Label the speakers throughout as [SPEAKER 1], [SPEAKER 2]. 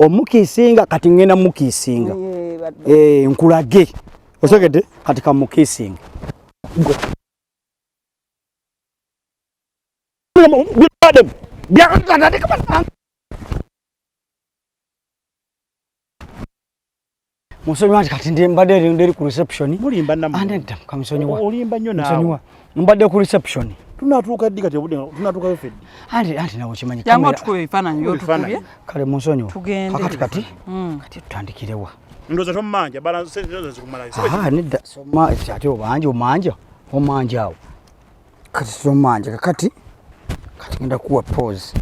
[SPEAKER 1] Omukiisinga kati ngenda mukiisinga. Eh, nkulage. Osegedde kati kamukiisinga. Musonyiwa nti kati ndi mbadde eri nderi ku reception.
[SPEAKER 2] Mulimba nammwe.
[SPEAKER 1] Ande dda kamusonyiwa.
[SPEAKER 2] Olimba nnyo naawe.
[SPEAKER 1] Musonyiwa. Mbadde ku reception.
[SPEAKER 2] Tunatuuka ddi kati obudde tunatuukayo ffe ddi?
[SPEAKER 1] Anti anti nawe okimanyi
[SPEAKER 3] Jangu otukube ebifaananyi by'otukubye.
[SPEAKER 1] Kale munsonyiwa.
[SPEAKER 3] Tugende.
[SPEAKER 1] Kakati kati. Kati tutandikirewa.
[SPEAKER 2] Ndowooza tomumanja balance sente ndowooza zikumalayo.
[SPEAKER 1] Aha nedda soma ate obanja omanja omanja awo. Kati tomanja kakati kati ngenda kuwa pause.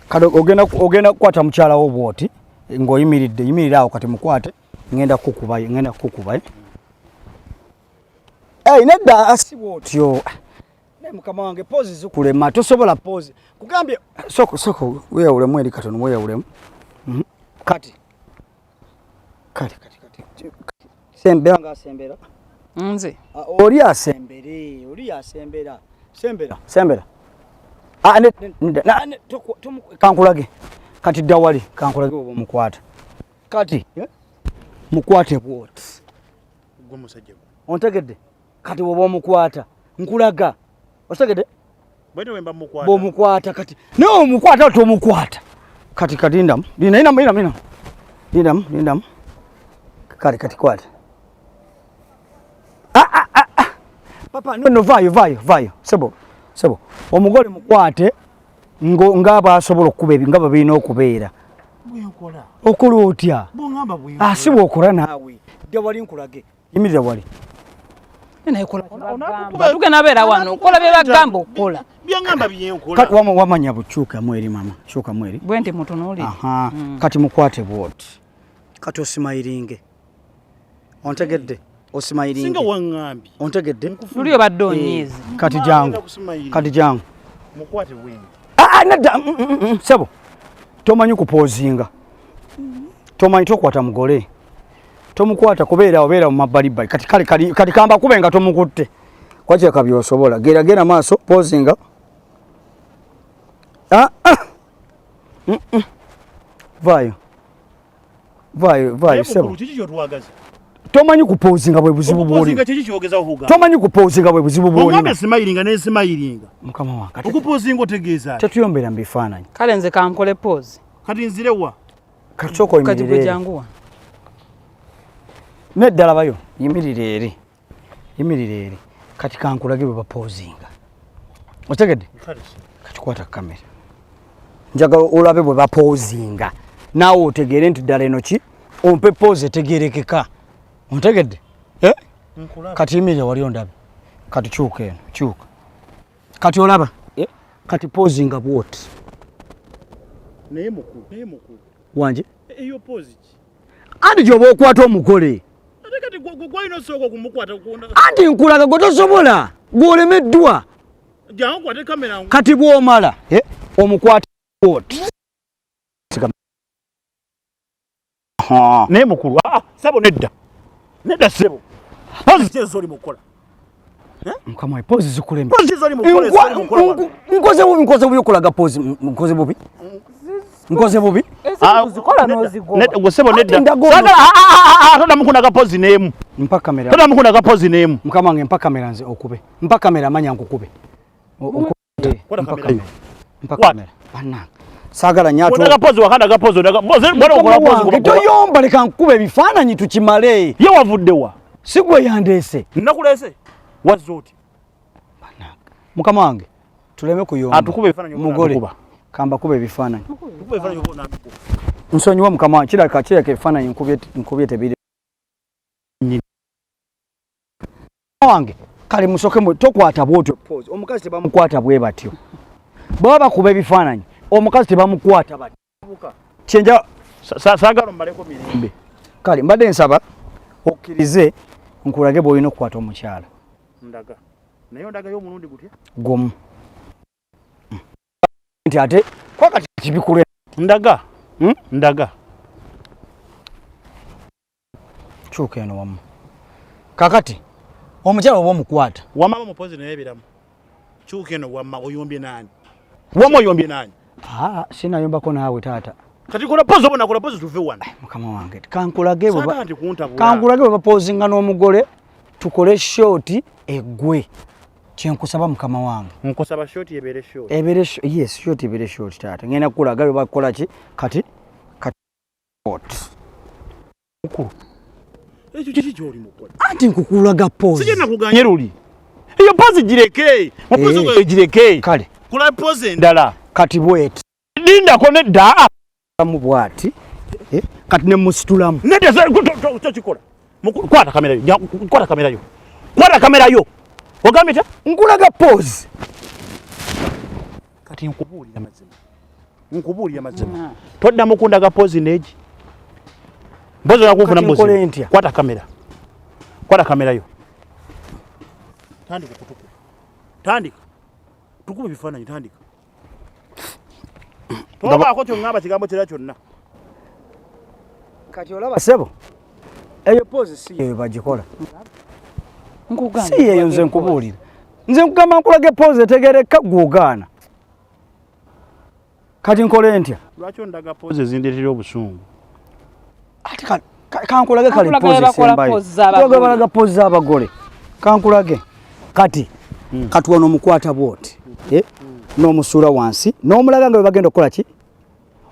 [SPEAKER 1] Kati ogenda ogenda kukwata mukyala wo bw'oti ng'oyimiridde yimirira awo kati mukwate ngenda kukuba ngenda kukuba. Hey, nedda asi bw'otyo. Naye mukama wange pause zikulema tosobola pause. Kugambye soko soko weeyawulemu eri katono weeyawulemu. Kati kati kati kati sembera nga asembera
[SPEAKER 3] nze
[SPEAKER 1] oli asembere oli asembera sembera sembera ah ne ne kankulage kati dawali kankulage obo mukwata kati mukwate bwoti
[SPEAKER 2] gwe musajja gwe
[SPEAKER 1] ontegedde kati woba omukwata nkulaga otegedde
[SPEAKER 2] bwete wemba mukwata
[SPEAKER 1] bomukwata kati naye omukwata tomukwata kati kati lindamu linda lindamu lindamu lindamu lindamu kale kati kwata ah, ah, ah, ah. Papa no no vayo vayo vayo sebo sebo omugole mukwate ngo ngaba asobola okukuba ebi ngaba birina okubeera
[SPEAKER 2] bwenkola
[SPEAKER 1] okola otya
[SPEAKER 2] bwongamba bwenkola
[SPEAKER 1] ah si bw'okola naawe dda wali nkulage yimirira wali
[SPEAKER 3] tugenda beera wano okola bye bagamba okukola
[SPEAKER 2] byangamba byenkola
[SPEAKER 1] kati wamanya bukyukamu eri mama kyukamu eri
[SPEAKER 3] bwe nti mutunuulire
[SPEAKER 1] aha kati mukwate bwoti kati osimayiringe ontegedde osimayiringe
[SPEAKER 2] singa waŋŋambye
[SPEAKER 1] ontegedde
[SPEAKER 3] luli obadde onyiize
[SPEAKER 1] kati jangu kati jangu
[SPEAKER 2] mukwate bwengi
[SPEAKER 1] ah nedda sebo tomanyi kupoozinga tomanyi tokwata mugole tomukwata kubeera obeera mu mabbalibbali kati kale kati kamba kube nga tomukutte kwakireka byosobola gera gera maaso pozinga ah, ah. Vaayo vaayo vaayo sebo tomanyi kupozinga bwe buzibu bw'olina tomanyi kupozinga bwe buzibu bw'olina
[SPEAKER 2] simayiringa ne simayiringa
[SPEAKER 1] mukama wange
[SPEAKER 2] okupozinga otegeeza
[SPEAKER 1] tetuyombera mu bifaananyi
[SPEAKER 3] kale nze kankole pose
[SPEAKER 2] kati nzirewa
[SPEAKER 1] kati sooka oyimirire
[SPEAKER 3] janguwa
[SPEAKER 1] nedda labayo yimirira eri yimirira eri kati kankulage bwe bapozinga otegedde kati kwata kamera njagala olabe bwe bapozinga naawe otegeere nti ddala eno ki ompe pose etegerekeka ontegedde eh? Kati yimirira wali ondabe kati kyuka eno kyuka kati olaba eh? Kati pozinga bwoti
[SPEAKER 2] naye mukulu naye mukulu
[SPEAKER 1] wanje
[SPEAKER 2] eyo pose ki
[SPEAKER 1] anti gyoba okwata omugole
[SPEAKER 2] ate kati gwalina osooka okumukwata
[SPEAKER 1] anti nkulaga gwe tosobola gw'olemeddwa
[SPEAKER 2] jangu kwate kamera
[SPEAKER 1] kati bw'omala eh? Omukwata bwoti
[SPEAKER 2] naye mukulu ah, sebo nedda nedda sebo pose ki ezoli mukola
[SPEAKER 1] mukama pose zikuleme
[SPEAKER 2] pose zoli mukola
[SPEAKER 1] nkoze bubi nkoze bubi okulaga pose nkoze bubi nkoze bubi
[SPEAKER 3] zikola n'ozigoba
[SPEAKER 2] gwe sebo nedda
[SPEAKER 1] Sagala
[SPEAKER 2] todamu kundaga pose n'emu
[SPEAKER 1] mpa kamera
[SPEAKER 2] todamu kundaga pose n'emu
[SPEAKER 1] mukama wange mpa kamera nze okube mpa kamera manya nkukube
[SPEAKER 2] Kwata kamera yo.
[SPEAKER 1] Mpa kamera bannange saagala nnyo ate
[SPEAKER 2] Ondaga pose wakandaga pose ondaga pose mbona okola pose
[SPEAKER 1] toyomba leka nkukube ebifaananyi tukimale
[SPEAKER 2] ye wavudde wa
[SPEAKER 1] si gwe yandeese
[SPEAKER 2] nakuleese wazze oti
[SPEAKER 1] mukama wange tuleme kuyomba
[SPEAKER 2] Atukuba ebifaananyi oba
[SPEAKER 1] mugole
[SPEAKER 2] onatukuba?
[SPEAKER 1] kamba kuba ebifaananyi
[SPEAKER 2] Tukuba ebifaananyi oba onatukuba?
[SPEAKER 1] Nsonyiwa mukama wange kirabika kirabika ebifaananyi nkubye tebiri wange kale musoke tokwata bwotyo pose omukazi tebamukwata bwe batyo baba bakuba ebifaananyi omukazi tebamukwata batyo kyenja
[SPEAKER 2] saagala ommaleko mirembe
[SPEAKER 1] kale mbadde nsaba okkirize nkulage bw'olina okukwata omukyala
[SPEAKER 2] ndaga naye ondagayo omulundi gutya
[SPEAKER 1] gumu nti ate kwakati kibikule
[SPEAKER 2] ndaga ndaga
[SPEAKER 1] kyuka eno wamu kakati omukyala oba omukwata
[SPEAKER 2] wamma mupozi naye biramu kyuka eno wamma oyombye nani wamma oyombye nani
[SPEAKER 1] ah sinayombako naawe taata
[SPEAKER 2] Kati kola pose obona kola pose tuve wano.
[SPEAKER 1] Mukama wange kankulage bwe kankulage bwe bapozinga n'omugole tukole shoti eggwe. Kyenkusaba mukama wange.
[SPEAKER 2] Nkusaba shoti ebere shoti.
[SPEAKER 1] Ebere yes shoti ebere shoti taata. Ngenda kukulaga bwe bakola ki kati kati shot.
[SPEAKER 2] Mukulu. Ekyo kiki ky'oli mukola?
[SPEAKER 1] Anti nkukulaga pose.
[SPEAKER 2] Sijja nakuganye luli. Eyo pose gireke. Pose oyo gireke.
[SPEAKER 1] Kale.
[SPEAKER 2] Kola pose endala.
[SPEAKER 1] Kati bweti.
[SPEAKER 2] Lindako nedda.
[SPEAKER 1] Mu bwati. Kati ne musitulamu.
[SPEAKER 2] Nedda tokikola. Kwata kamera yo. Kwata kamera yo. Kwata kamera yo. Ogambye ta?
[SPEAKER 1] Nkulaga pose.
[SPEAKER 2] Kati nkubuulira mazima. Nkubuulira mazima. Toddamu kundaga pose neegi. Mbozi nakunfuna mbuzi. Kwata kamera. Kwata kamera yo. Tandika kutukuba. Tandika. Tukuba ebifaananyi tandika. Tobaako ky'oŋŋamba kigambo kirala kyonna.
[SPEAKER 1] Kati olaba ssebo. Eyo pose si yeyo bagikola. Si yeyo nze nkubuulira. Nze nkugamba nkulage pose etegereka gw'ogaana. Kati nkole ntya?
[SPEAKER 2] Lwaki ondaga pose ezindeetera obusungu?
[SPEAKER 1] Ate kankulage kale pose esembayo. Balaga pose z'abagole. Kankulage. Kati kati wano omukwata bw'oti. N'omusuula wansi n'omulaga nga bwe bagenda okukola ki?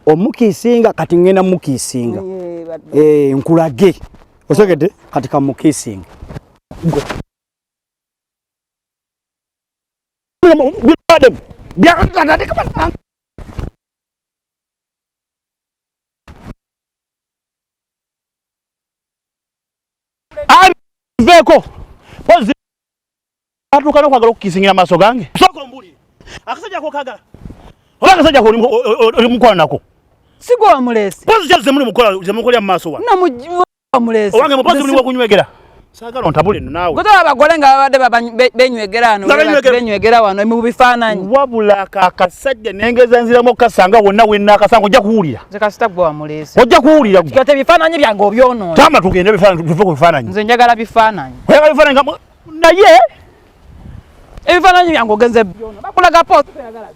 [SPEAKER 1] Omukiisinga kati ngenda mukiisinga. Nkulage. Osegedde kati kamukiisinga.
[SPEAKER 2] Veko. Pozi atuuka n'okwagala okukiisingira amaaso gange. Sooka ombuulire. Akasajja ako kaagala. Oba akasajja ako oli mukola nako.
[SPEAKER 3] Si gwe wamuleese.
[SPEAKER 2] Pozi ki ze muli mukola ze mukolera mu maaso wano?
[SPEAKER 3] Wamuleese.
[SPEAKER 2] Owange mupozi muli wakunywegera. Saagala ontabule nno naawe.
[SPEAKER 3] Gwe tolaba abagole nga babadde benywegera wano, benywegera wano mu bifaananyi.
[SPEAKER 2] Wabula akasajja nengeza nziramu okukasanga wonna wenna akasanga ojja kuwulira.
[SPEAKER 3] Nze kasita gwe wamuleese.
[SPEAKER 2] Ojja kuwulira gwe.
[SPEAKER 3] Kati ebifaananyi byange obyonoona.
[SPEAKER 2] Tamba tugende ebifaananyi tuve ku bifaananyi.
[SPEAKER 3] Nze njagala bifaananyi.
[SPEAKER 2] Oyagala bifaananyi nga naye
[SPEAKER 3] ebifaananyi byange ogenze byonoona. Bakulaga pose toyagala.